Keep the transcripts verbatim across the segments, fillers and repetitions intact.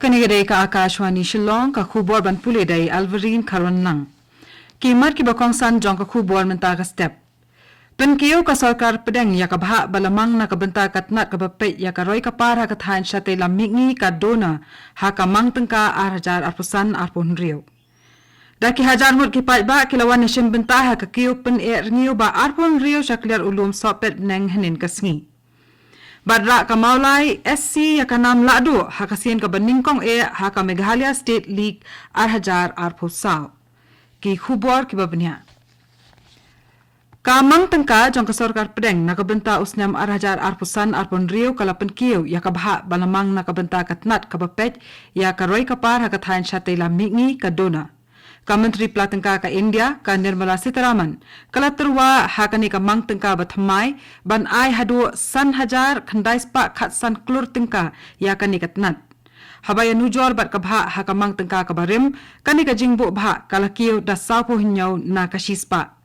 Kane ka dei ka Akashvani Shillong, ka khubor ban pule da i Alvarine Kharwanlang. Ki mat kiba kongsan jong ka khubor mynta ka step. Pynkiew ka sorkar pdeng ïa ka bhah ba la mang na ka bynta ka tnat kaba peit ïa ka roi ka par ha ka thaiñ shatei lam mihngi ka DoNER ha ka mang tyngka ar hajar arphew san arphew hynriew. Da ki hajar ngut ki paidbah ki la wan ïashim bynta ha ka kiew pyneh rngiew ba arphew hynriew sha kliar u lum Sohpetbneng hynnin ka sngi. Bad rah ka Mawlai SC ïa ka nam lahduh ha ka sien kaba nyngkong eh ha ka Meghalaya State League ar hajar arphew saw. Ki khubor kiba bniah. Ka mang tyngka jong ka sorkar pdeng na ka bynta u snem ar hajar arphew san arphew hynriew ka la pynkiew ïa ka bhah ba la mang na ka bynta ka tnat kaba peit ïa ka roi ka par ha ka thaiñ shatei lam mihngi ka DoNER. Ka Myntri Pla Tyngka ka India, ka Nirmala Sitharaman, ka la tyrwa ha kane ka mang tyngka ba thymmai ban ai haduh san hajar khyndai spah khatsan klur tyngka ïa kane ka tnat. Haba ïanujor bad ka bhah ha ka mang tyngka kaba rim, kane ka jingbuh bhah ka la kiew da sawphew hynñiew na ka shispah.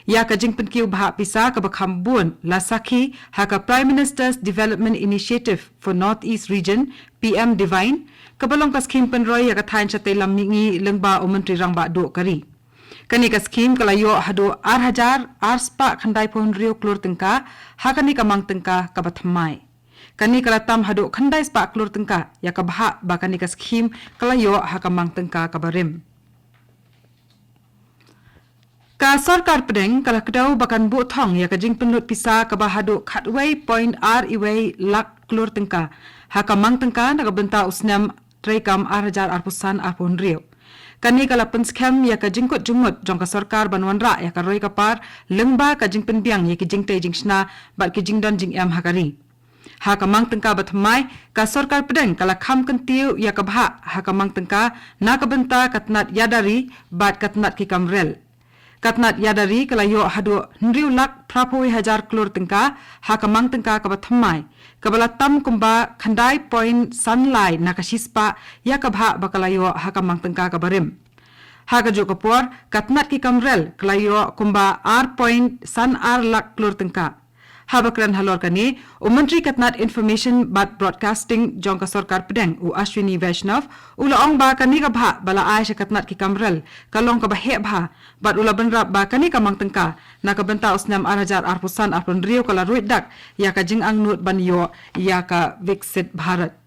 Ïa ka jingpynkiew bhah pisa kaba kham bun la sakhi ha ka Prime Minister's Development Initiative for North East Region, PM DeVine, kaba long ka skhim pynroi ïa ka thaiñ shatei lam mihngi lyngba u Myntri Rangbah Duh ka ri. Kane ka skhim ka la ïoh haduh ar hajar ar spah khyndai phew hynriew klur tyngka ha kane ka mang tyngka kaba thymmai. Kane ka la tam haduh khyndai spah klur tyngka ïa ka bhah ba kane ka skhim ka la ïoh ha ka mang tyngka kaba rim. Ka sorkar pdeng ka la kdew ba kan buh thong ïa ka jingpynlut pisa kaba haduh khatwei point ar iwei lak klur tyngka ha ka mang tyngka na ka bynta u snem treikam ar hajar arphew san arphew hynriew. Kane ka la pynskhem ïa ka jingkut jingmut jong ka sorkar ban wanrah ïa ka roi ka par lyngba ka jingpynbiang ïa ki jingtei jingshna bad ki jingdon jingem ha ka ri. Ha ka mang tyngka ba thymmai, ka sorkar pdeng ka la kham kyntiew ïa ka bhah ha ka mang tyngka na ka bynta ka tnat ïada ri bad ka tnat ki kam rel. Ka tnat ïada ri ka la ïoh haduh hynriew lak phraphew hajar klur tyngka ha ka mang tyngka kaba thymmai, kaba la tam kumba khyndai point san lai na ka shispah ïa ka bhah ba ka la ïoh ha ka mang tyngka kaba rim. Ha kajuh ka por, ka tnat ki kam rel ka la ïoh kumba ar point san ar lak klur tyngka. Haba kren halor kane, u Myntri ka tnat Information bad Broadcasting jong ka sorkar pdeng, u Ashwini Vaishnaw, u la ong ba kane ka bhah ba la ai sha ka tnat ki kam rel ka long kaba heh bha, bad u la bynrap ba kane ka mang tyngka na ka bynta u snem ar hajar arphew san arphew hynriew ka la ruid dak ïa ka jingangnud ban ïoh ïa ka Viksit Bharat.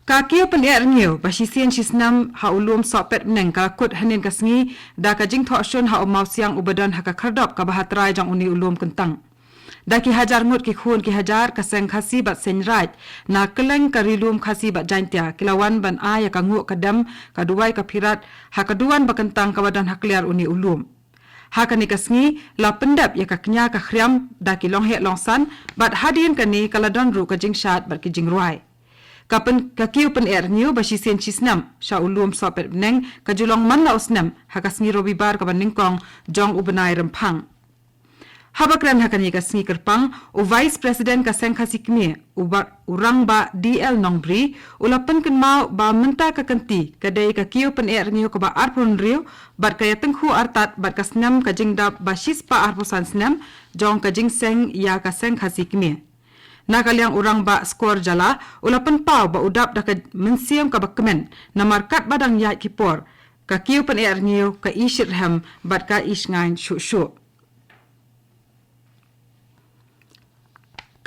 Ka kiew pyneh rngiew ba shisien shisnem ha u lum Sohpetbneng ka la kut hynnin ka sngi da ka jingthoh shun ha u mawsiang uba don ha ka khyrdop kaba ha trai jong une u lum kyntang. Da ki hajar ngut ki khun ki hajar ka seng Khasi bad Seiñ Raij na kylleng ka ri lum Khasi bad Jaiñtia ki la wan ban ai ïa ka nguh ka dem, ka duwai ka phirat ha ka duwan ba kyntang kaba don ha kliar une u lum. Ha kane ka sngi la pyndep ïa ka kñia ka khriam da ki longheh longsan, bad hadien kane ka la don ruh ka jingshad bad ki jingrwai. Ka pyn-, ka kiew pyneh rngiew ba shisien shisnem sha u lum Sohpetbneng ka ju long man la u snem ha ka sngi Robibar kaba nyngkong jong u bnai Rymphang. Haba kren ha kane ka sngi kyrpang, u Vice President ka Seng Khasi Kmie, u ba-, u Rangbah D L Nongbri, u la pynkynmaw ba mynta ka kynti ka dei ka kiew pyneh rngiew kaba arphew hynriew bad ka ïatyngkhuh artat bad ka snem ka jingdap ba shispah arphew san snem jong ka jingseng ïa ka Seng Khasi Kmie. Na ka liang u Rangbah Skor Jala u la pynpaw ba u dap da ka mynsiem kaba kmen namar katba dang ïaid ki por, ka kiew pyneh rngiew ka i shitrhem bad ka i shngaiñ shuh shuh.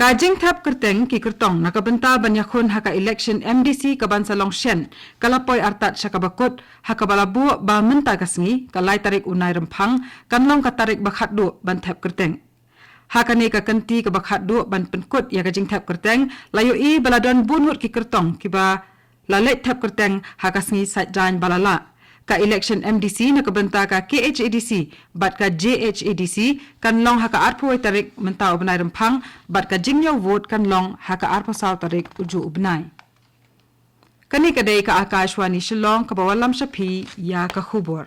Ka jingthep kyrteng ki kyrtong na ka bynta ban ïakhun ha ka election M D C kaban sa long shen ka la poi artat sha kaba kut, ha kaba la buh ba mynta ka sngi, ka lai tarik u nai Rymphang, kan long ka tarik ba khatduh ban thep kyrteng. Ha kane ka kynti kaba khatduh ban pynkut ïa ka jingthep kyrteng, la ïohi ba la don bun ngut ki kyrtong kiba la leit thep kyrteng ha ka sngi Saitjaiñ ba la lah. Ka election M D C na ka bynta ka K H A D C bad ka J H A D C kan long ha ka arphew wei tarik mynta u bnai Rymphang, bad ka jingïoh vote kan long ha ka arphew saw tarik u juh u bnai. Kane ka dei ka Akashvani Shillong kaba wallam sha phi ïa ka khubor.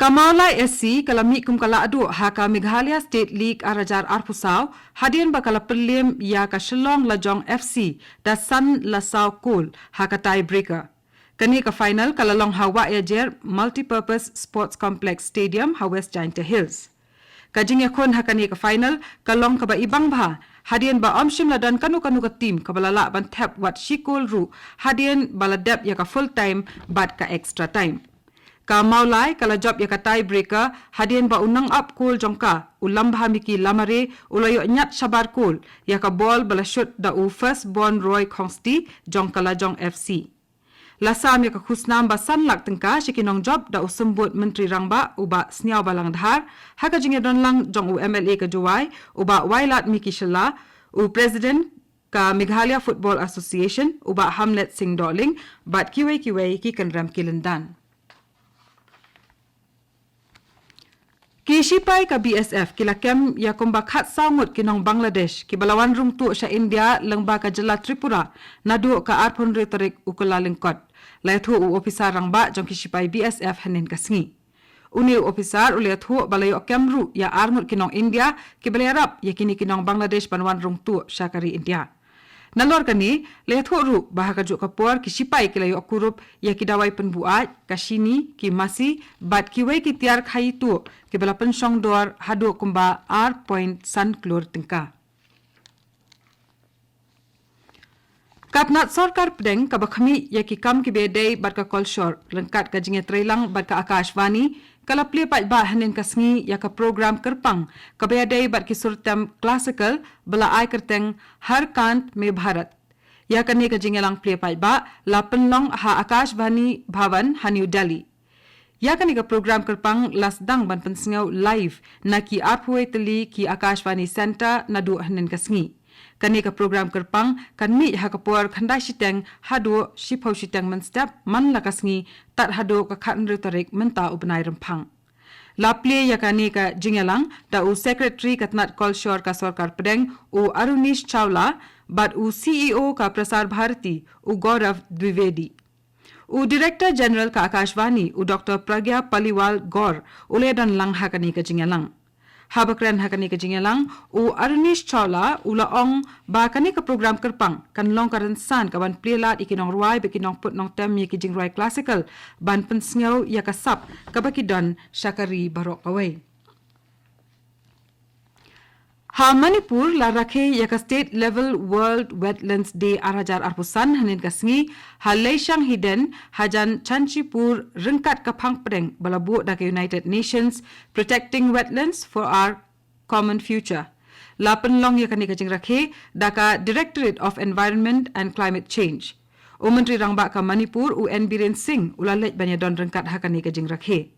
Ka Mawlai S C ka la mih kum ka lahduh ha ka Meghalaya State League ar hajar arphew saw, hadien ba ka la pynliem ïa ka Shillong Lajong F C da san la saw kol ha ka tie breaker. Kane ka final ka la long ha Wah Yajer Multipurpose Sports Complex Stadium ha West Jaintia Hills. Ka jingïakhun ha kane ka final ka long kaba ibang bha, hadien ba ym shym la don kano kano ka team kaba la lah ban thep wat shi kol ruh, hadien ba la dep ïa ka full time bad ka extra time. Ka Mawlai ka la jop ïa ka tie breaker, hadien ba u nang ap kol jong ka, u Lambha Miki Lamare, u la ïoh ñiat shabar kol ïa ka bol ba la shut da u first born Roy Khongsti jong ka Lajong F C. La sam ïa ka khusnam ba san lak tyngka sha ki nongjop da u symbud Myntri Rangbah u Bah Sniawbhalang Dhar, ha ka jingïadon lang jong u M L A ka Jowai, u Bah Wailadmiki Shylla, u President ka Meghalaya Football Association, u Bah Hamlet Singh Dohling, bad kiwei kiwei ki kynrem ki lyndan. Ki shipai ka B S F ki la kem ïa kumba khatsaw ngut ki nong Bangladesh kiba la wan rung tuh sha India lyngba ka jylla Tripura naduh ka arphew hynriew tarik u Kyllalyngkot. La ïathuh u ophisar rangbah jong ki shipai B S F hynnin ka sngi. Une u ophisar u la ïathuh ba la ïoh kem ruh ïa ar ngut ki nong India kiba la ïarap ïa kine ki nong Bangladesh ban wan rung tuh sha ka ri India. Nalor kane, la ïathuh ruh ba ha kajuh ka por ki shipai ki la ïoh kurup ïa ki dawai pynbuaid, ka shini, ki masi, bad kiwei ki tiar khaii tuh kiba la pynshong dor haduh kumba ar point san klur tyngka. Ka tnat sorkar pdeng kaba khmih ïa ki kam kiba ïadei bad ka kolshor ryngkat ka jingïatreilang bad ka Akashvani, ka la plie paidbah hynnin ka sngi ïa ka program kyrpang kaba ïadei bad ki sur tem classical ba la ai kyrteng Har Kanth Mein Bharat. Ïa kane ka jingïalang plie paidbah la pynlong ha Akashvani Bhavan ha New Delhi. Ïa kane ka program kyrpang la sdang ban pynsngew live na ki arphew tylli ki Akashvani Center naduh hynnin ka sngi. Kane ka program kyrpang kan mih ha ka por khyndai shiteng haduh shiphew shiteng mynstep man la ka sngi, tad haduh ka khathynriew tarik mynta u bnai Rymphang. La plie ïa kane ka jingïalang da u Secretary ka tnat kolshor ka sorkar pdeng u Arunish Chawla bad u C E O ka Prasar Bharati u Gaurav Dwivedi. U Director General ka Akashvani u Doctor Pragya Paliwal Gaur u la ïadon lang ha kane ka jingïalang. Haba kren ha kane ka jingïalang, u Arunish Chawla u la ong ba kane ka program kyrpang kan long ka rynsan kaban plie lad ïa ki nongrwai bad ki nongput nongtem ïa ki jingrwai classical ban pynsngew ïa ka sap kaba ki don sha ka ri baroh kawei. Ha Manipur la rakhe ïa ka State Level World Wetlands Day ar hajar arphew san hynnin ka sngi ha Leishang Hiden hajan Chanchipur ryngkat ka phang pdeng ba la buh da ka United Nations Protecting Wetlands for Our Common Future. La pynlong ïa kane ka jingrakhe da ka Directorate of Environment and Climate Change. U Myntri Rangbah ka Manipur u N Biren Singh u la leit ban ïadon ryngkat ha kane ka jingrakhe.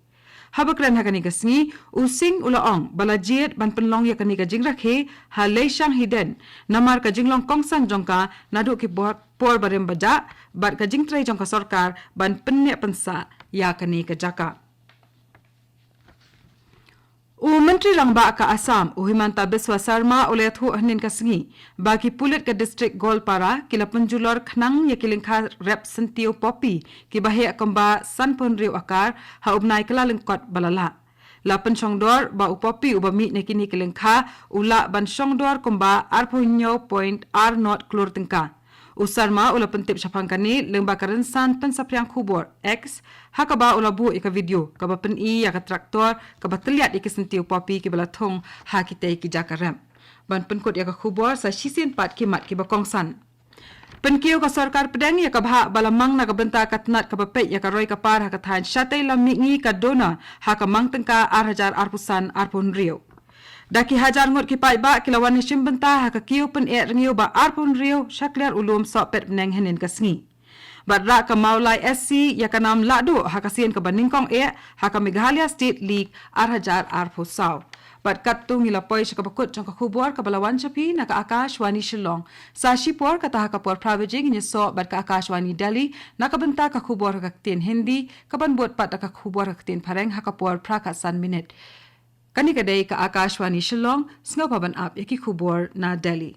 Haba kren ha kane ka sngi, u Singh u la ong ba la jied ban pynlong ïa kane ka jingrakhe ha Leishang Hiden, namar ka jinglong kongsan jong ka naduh ki por, por barim bajah bad ka jingtrei jong ka sorkar ban pynneh pynsah ïa kane ka jaka. U Myntri Rangbah ka Assam u Himanta Biswa Sarma u la ïathuh hynnin ka sngi ba ki pulit ka district Goalpara ki la pynjulor khnang ïa ki lyngkha rep syntiew poppy kiba heh kumba sanphew hynriew akar ha u bnai Kyllalyngkot ba la lah. La pynshong dor ba u poppy uba mih na kine ki lyngkha u lah ban shong dor kumba arphew hynñiew point ar nod klur tyngka. U Sarma u la pyntip shaphang kane lyngba ka rynsan pynsaphriang khubor X, ha kaba u la buh ïa ka video kaba pyni ïa ka tractor kaba tylliat ïa ki syntiew poppy kiba la thung ha kitei ki jaka rep. Ban pynkut ïa ka khubor sa shisien pat ki mat kiba kongsan. Pynkiew ka sorkar pdeng ïa ka bhah ba la mang na ka bynta ka tnat kaba peit ïa ka roi ka par ha ka thaiñ shatei lam mihngi ka DoNER ha ka mang tyngka ar hajar arphew san arphew hynriew. Da ki hajar ngut ki paidbah ki la wan shim bynta ha ka kiew pyneh rngiew ba arphew hynriew sha kliar u lum Sohpetbneng hynnin ka sngi. Bad rah ka Mawlai S C ïa ka nam lahduh ha ka sien kaba nyngkong eh ha ka Meghalaya State League ar hajar arphew saw. Bad katto ngi la poi sha kaba kut jong ka khubor kaba la wan sha phi na ka Akashvani Shillong. Sa shipor kata ha ka por phra baje ngin ïasoh bad ka Akashvani Delhi na ka bynta ka khubor ha ka ktien Hindi, kaban bud pat da ka khubor ha ka ktien Phareng ha ka por phra khatsan minit. Kane ka dei ka Akashvani Shillong, sngewbha ban ap ïa ki khubor na Delhi.